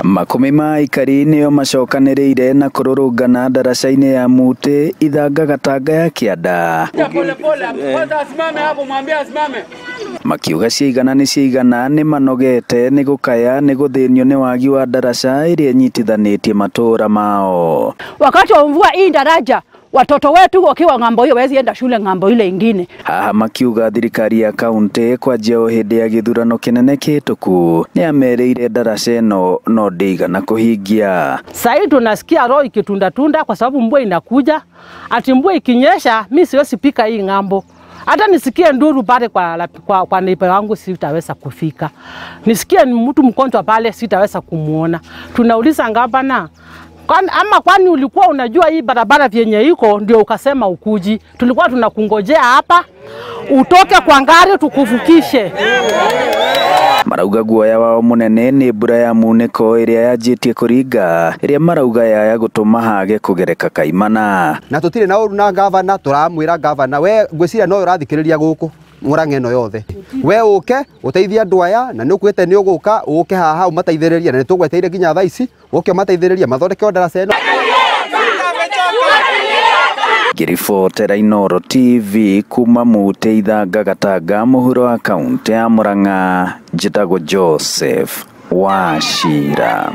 Makumi ma aikari nĩo macokanĩrĩire na kũrũrũngana ndaraca-inĩ ya Mũtĩ Ithanga Gatanga ya Kĩanda. Makiuga ciigana nĩ ciigana nĩ manogete nĩ gũkaya nĩ gũthĩnio nĩ wagi wa ndaraca ĩrĩa ĩnyitithanĩtie matũũra mao. Wakati wa mvua hii daraja watoto wetu wakiwa ng'ambo hiyo wezi enda shule ng'ambo ile ingine. Haha makiuga thirikari ya kaunti kwanjia o hĩndĩ ya gĩthurano kĩnene kĩhĩtũku nĩ amerĩire ndaraca ĩno no ndĩigana kũhingia. Sasa tunasikia roho ikitunda tunda kwa sababu mvua inakuja. Ati mvua ikinyesha mimi siwezi pika hii ng'ambo. Hata nisikie nduru pale kwa neighbor wangu sitaweza kufika. Nisikie mtu mgonjwa pale sitaweza kumuona. Tunauliza gavana, ama kwani ulikuwa unajua hii barabara vyenye iko ndio ukasema ukuji? Tulikuwa tunakungojea hapa utoke kwa ngari tukuvukishe. Marauga guoya wao munene ni mbura ya muniko ĩrĩa yanjĩtie kũringa ĩrĩa marauga yaya gũtũma hage kũgereka kaimana. Na tutire na ũru na gavana, tũramwĩra gavana we ngwĩciria no ũrathikĩrĩria gũkũ Murang'a ĩno yothe, we ũke ũteithie andũ aya na nĩ ũkwĩte nĩ ũgũka ũke haha ũmateithĩrĩrie na nĩ tũgweteire nginya thaa ici ũke ũmateithĩrĩrie mathondeke ndaraca ĩno. Ngĩribotera Inooro TV kuma Mũtĩ Ithanga Gatanga mũhuro wa kaunti ya Murang'a, njĩtagwo Joseph Wachira.